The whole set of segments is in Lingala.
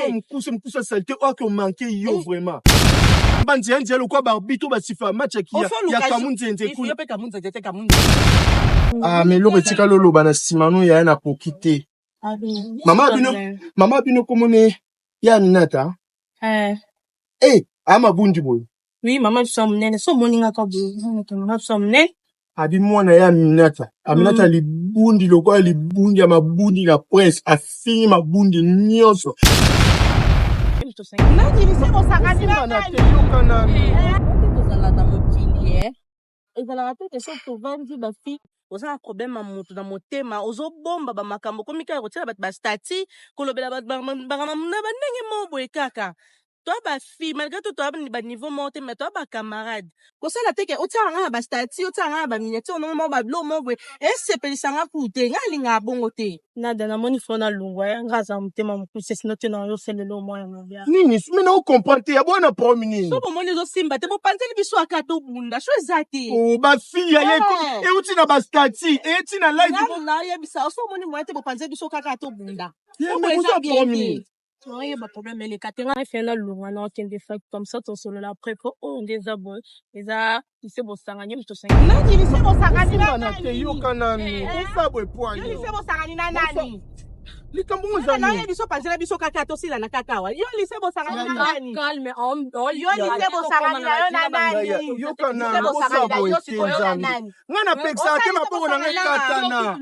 Mwana mokuse mokuse ya salite oyo ake omanke yo vraiment. Banzela nzela lokola barbito basifa match ya ya kamunzenze kuna. Yo pe kamunzenze te kamunzenze. Ah mais eloko etikali oloba na nsima no yaya nakoki te. Mama bino mama bino komone ya Aminata. Eh. Eh, ama bundi boye. Oui, mama biso ya monene. So omoni nga ka boye, mama biso ya monene. Abi mwana ya Aminata. Aminata libundi lokola libundi ya mabundi na prince afingi mabundi nyonso. Nani lycée bosangani na nani? Yoka nanu. Tozala na mokili eh. Ezalaka te ke soki tovandi bafi oza na problème ya motu na motema, ozobomba bamakambo, okomi kaka kotiela bato bastati, kolobela bato makambo na bandenge moko boye. Kaka toa bafille, malgré tout toa baniveau moko te, mais toa bacamarade. Kosala te ke otiaka nga na bastati, otiaka nga na baminiature ndongo moko, babilo moko boye esepelisa nga ku te. Nga alingaka bongo te. Nada, namoni fo nalongwa ya nga aza motema mokuse, sino te na yosalela mwana mobia. Nini me na ocomprendre te ya bwana problème nini? So bomoni ezosimba te, bopanzeli biso aka tobunda so eza te. Oh, bafille ya ye euti na bastati, euti na live. Nga nayebisa, so omoni moya te, bopanzeli biso kaka tobunda. Ye, Oyo mais eza boza bien problème te. nini? Oyeba problème eleka te, nga fe nalongwa na okende fac, comme ça tosolola après, po oyo nde eza boye, eza lycée bosangani moto osangani. Nani lycée bosangani na Simba na te nani? yoka nanu osa boye Yo poani lycée bosangani na nani? Likambo ngo eza nini? Nayebi so panzela biso kaka tosilana kaka awa. Yo lycée bosangani na nani? Calme. Yo lycée bosangani na yo na nani? Yaya, yoka Lycée nanu bosangani bosa na boye yo te sikoyo na nzambe. nani? Nga napekisaka te, maboko na ngai katana.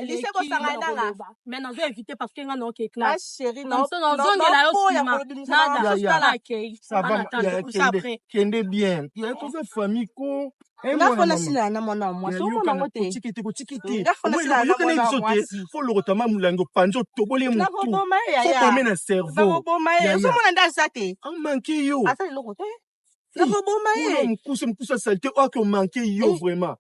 Lycée bosangani na nga. Mais nazo éviter parce que nga na oke Ah classe. chéri, Comme ça, nazongela yo nsima. Nada. Ya, ya. Akei. Ça va, Ana yaya, tante ça kende après. Kende bien yaya, toza famille ko. Eh, Nga mwana fo mama. nasilana na mwana wa mwasi, Ya, omona yoka yango na te. kotiki te, kotiki te. Nga fo nasilana na Yokana mwana wa biso te mwasi. fo lokota molangi opanzi otoboli ye motu. Nakoboma ye Fo yaya. bome na cerveau. Nakoboma ye. Yaya. Ozomona nde aza te. Amanke yo. Aza eloko te. Nakoboma Mwana ye. mokuse mokuse ya salite oyo ake omanke yo vraiment.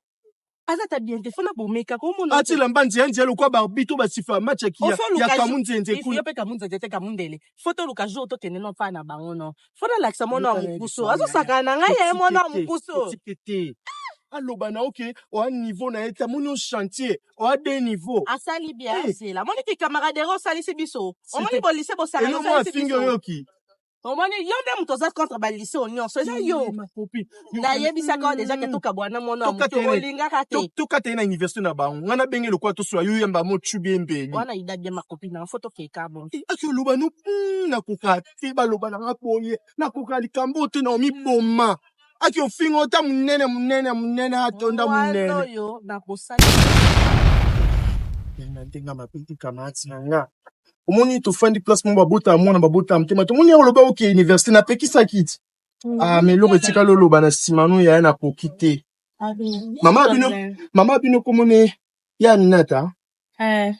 Aza ta bien te, fo nabomeka komona. Atila mba nzela nzela lokola barbito basifa match ya kamunzenze kuna. Yo mpe kamunzenze te, kamundele. Fo toluka jour tokende no mpa na bango no. Fo nalakisa mwana wa Yoka na mokusu. yebiso, Azosakana na ngai ye mwana wa mokusu. Kotike te, aloba na oke oa niveau na ye te, amoni o chantier oa de niveau. Asali bien. Eh. Azela omoni ki camaraderie osalisi biso, omoni bolise bosangani Elo mwa osalisi afingi biso. oyoki. Omoni yo nde moto oza contre balise oyo nyonso eza yo. Makopi. Nayebisaka yo deja ke tokabwana mwana wa Tokata motu ye olingaka te. Tokata ye na université na bango, ngai nabenge lokola tosola yo yamba mo tubi embeli. Wana ida bien makopi na fo tokeka bon. Aki oloba no nakoka te, baloba nanga boye, nakoka likambo te na omiboma, aki ofinga ota monene monene monene atonda Mwana monene. oyo nakosala. Na ndenge mabe camarade na nga, omoni tofandi place moko, babotaka mwana, babotaka motema, tomoni ya oloba oke université napekisaki ti. Ah mais eloko etikali oloba na nsima no yaya nakoki te. Mama bino mama bino komone ya Aminata. Eh.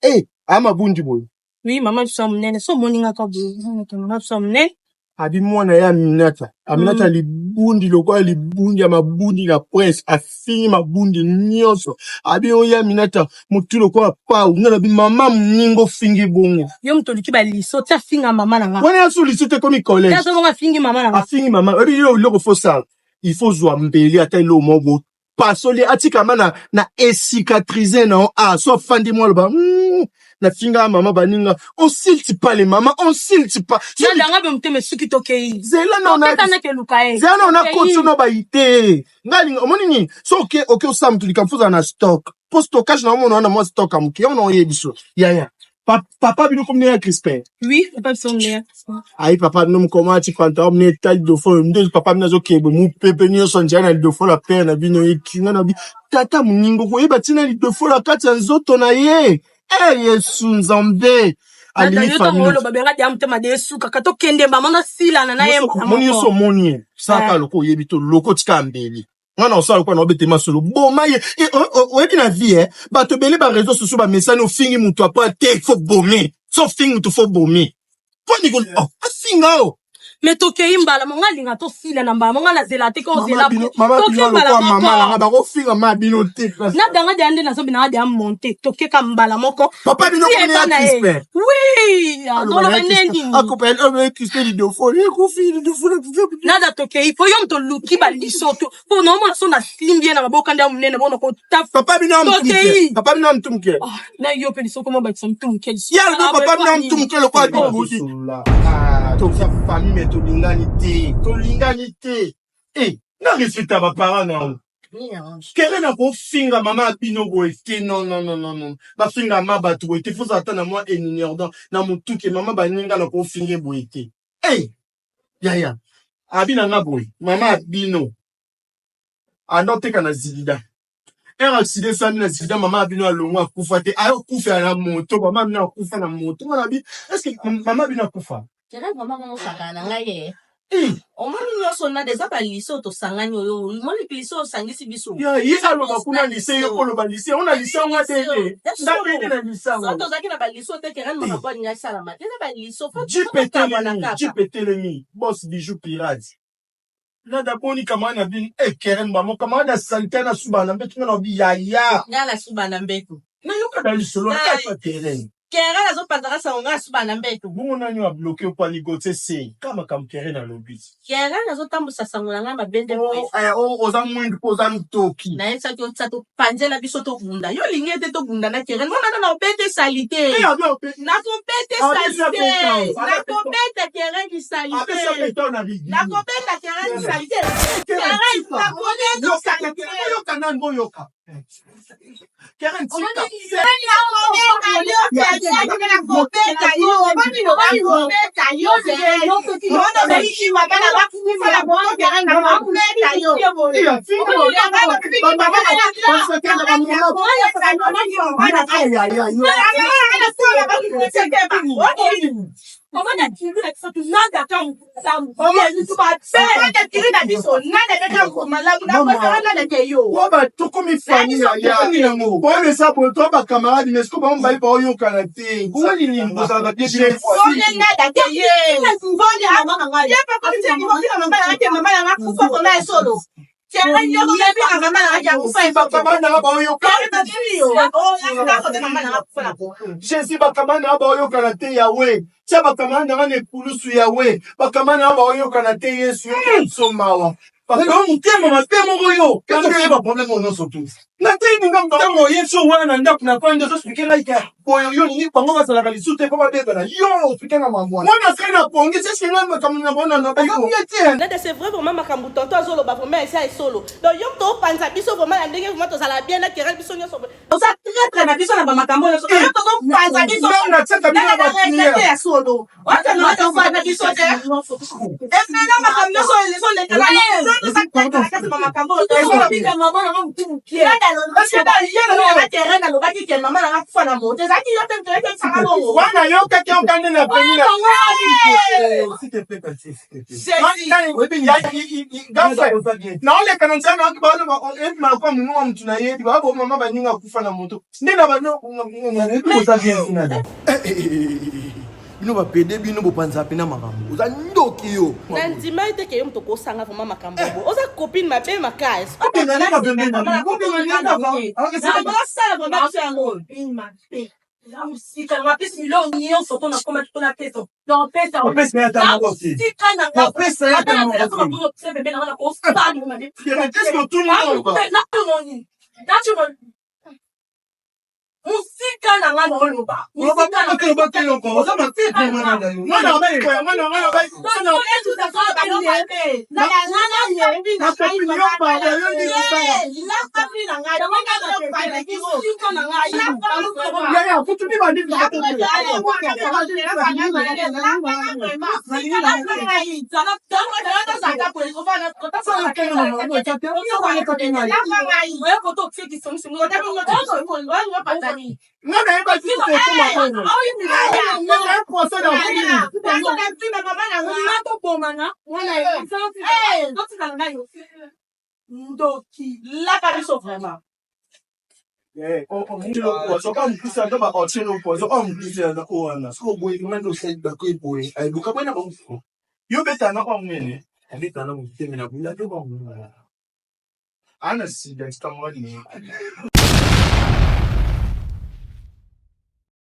Eh, ama bundi boye. Oui, mama biso ya monene. So omoni nga ka boye, mama biso ya monene. Abi mwana ya Aminata. Aminata libundi lokola libundi ya mabundi na prince afingi mabundi nyonso. Abi oyo ya Aminata motu lokola pau, nga nabi mama moninga ofingi bongo. Yo moto oluki baliso ti afinga mama na nga. Wana ya so lycée te, komi collège. Te azobonga afingi mama na nga. Afingi mama, oyebi yo eloko fosala, il faut zwa mbeli ata eloko moko pasoli atikama na ecicatrise na yo. Ah, so afandi mwa aloba nafinga mama baninga, on insulte pas les mamans, on insulte pas. Nalanga be motema esuki, tokei. Zela na ona. Tokeka eluka ye. Zela na ona koti no bayi te. Ngai alinga omoni nini, so oke osala motu likambo, fo ozala na stock po stockage na omona wana mwa stock ya moke yango na oyebi so yaya. Papa bino komi ya Crispin? Oui, papa biso mneya. Ayi papa bino mokoma ati pantalon bino etali dofo nde papa bino azokende mopepe nyonso nzela na lidofo la pere na bino ekinga na bi tata moningo koyeba ntina lidofo na kati ya nzoto na ye. E Yesu Nzambe alingi yo ntango famille. oloba benga dia motema de esukaka, tokende mama nasilana na ye mbala Omoni nyonso moko. omoni ye saka loko oyebi to loko tika mbeli nga na osala lokola na obete masolo boma ye. Oyebi na vie bato ebele ba réseau sociaux bamesani, ofingi moto apres te, fo bome so ofingi moto fo bome mpo nikolo oh, afinga o. Mais tokei mbala moko, nga alinga tosila na mbala moko, nga nazela te ke ozela Mama toke bino mbala lokola mama moko. nanga bakofinga ma bino te. Nadanga deya nde nazobina nga deya monte, tokeka mbala moko. Papa bino Ti komi epa ya na ye. Crispin. Oui, toloba nde nini? Akopela Crispin lidofoli ekufi lidofoli. Nada tokei po yo moto oluki baliso to po naomona so nasimbi ye na maboka nde ya monene bona kotafa. Papa bino ya mutu Tokei. moke. Papa bino ya mutu moke. Ah, na yo mpe lisoko mo bakisa motu moke lisusu. Ye alobi papa bino ya mutu moke lokola bibudi. Toza famille mais tolingani te. Tolingani te. Eh, na respecta ba parents na yo. Kere na kofinga mama ya bino boye te. Non, non, non, non, non. Bafinga ma bato boye te. Fozala ata na mwa eniniordon na motuke mama baninga na kofinge boye te. Hey, yaya abi na nga boye mama ya bino anda oteka na zilida ere accident esali na zilida, mama ya bino alongwa akufa te, aye okufela na moto. Mama ya bino akufa na moto. Nga na bi est ce que mama ya bino akufa? Keren vraiment mosakana na ngai ye. Eh, Omoni nyonso nada eza balise oyo tosangani, oyo omoni lise oyo osangisi biso. Ya ye aloba kuna lise, ye koloba lise ona lise yango adede ndadede na lise So yango. Tozalaki na baliso te, Keren, makambo alingi asalama te na baliso. Jeep etelemi, jeep etelemi, boss bijou pirate. Nada boni camarade na bino e Keren bamo camarade ya salite na suba na mbeto nga na bi yaya. Ngai nasuba na mbeto. Nayoka na lisolo na kati ya Keren. Keren azopanzaka sango ngai asuba na mbeto. Bongo nani oyo abloke okwani Gautier se ka makambo Keren alobi? Keren azotambusa sango na ngai mabe nde. Oh, eh, oh, oza mwindu mpo oza ntoki. Nayebisaki otisa topanzela biso tobunda, yo olingi ete tobunda na Keren mona nana obete sali te. Eh, abi Nakobete Abesi sali te. apeta. Nakobeta Keren sali abesi te. apeta na bigi. Nakobeta Keren sali te. Keren Keren tika. nakobeta Yoka sali te. te. Boyoka nani, boyoka Keren tika. Nakobeta yo Keren, nakobeta yo, nakobeta yo Keren. Mona ozaliki mama na bakufa na bongo, Keren, nakobeta yo. Iya, finga. Basakana bamama. Ay, ay, ay, yo. Mama na kiri na biso nada Oyo tokomi famille yaya oyo eza boye, to bacamarade, mais siko bango bayi baoyokana te. Bongo nini bozalaka bien bien? Bacamarade nanga baoyokana, Jésus, bacamarade nanga baoyokana te. Yawe, tia bacamarade nanga na ekulusu. Yawe, bacamarade nanga baoyokana te. Yesu, yoso mawa. Yo motema mabe moko yo kaka oyeba problème oyo nyonso tu. Nateninga. Ntango oye so wana na ndako na fandi, ozoexpliquer ngai ke boyo yo nini, bango bazalaka lisusu te mpo babebana. Yo expliquer nga mambo wana. Mwana asali na pongi sesinga makambo na bona na Oza bien te. Nada, c'est vrai vraiment, makambo tonto azoloba vraiment eza esolo. Donc yo moto opanza biso vraiment na ndenge vraiment tozala bien na Keren, biso nyonso oza traître na biso na bamakambo nyonso. Yo tozopanza biso. Natiaka bino na baprière. Ya solo na biso te, efela makambo nyonso ezolekana makambo. Keren alobaki ke mama nanga kufa na moto, ezalaki yo te moto oyekisaka bongo. Wana yokaki yoka nde na peni na naoleka na nzela nayoki baloba ebimaka mongongo mutu nayebi babo mama baninga akufa na moto nde na bano. Oza bien kuna. Bino bapede, bino bopanza mpena makambo, oza ndoki yo. Na ndima ete ke yo moto okosanga vraiment makambo boye, oza copine mabe makasi. Osala vraiment biso yango. Mosika napesi biloko nyonso mpo nakomaki mpo napesa napesa. Opesa ye ata moko te. Sika na nga. Opesa ye ata moko te. Pembeni na nga nakosala mabe. Qu'est-ce que otuni oloba? Natunoni mosika na nga naoloba. Olobaki eloko oza mabe vraiment nanda yo. Mwana mwana mwana na copine yo pardon, yo Mosika na nga. Yaya kutuni bandimi. Nga nayebaki kokoma oyo nga procès na Tobomana totikala ngai ndoki. Laka biso vraiment. Soka mokusi ata baotielo poison oyo mokusi aza oyo wana. Siko boye vraiment nde osali bako boye, luka boye na bango. Yo beta na kwa mwene. Abeta na motema na bula to kwa mwene. Ana sida ntango.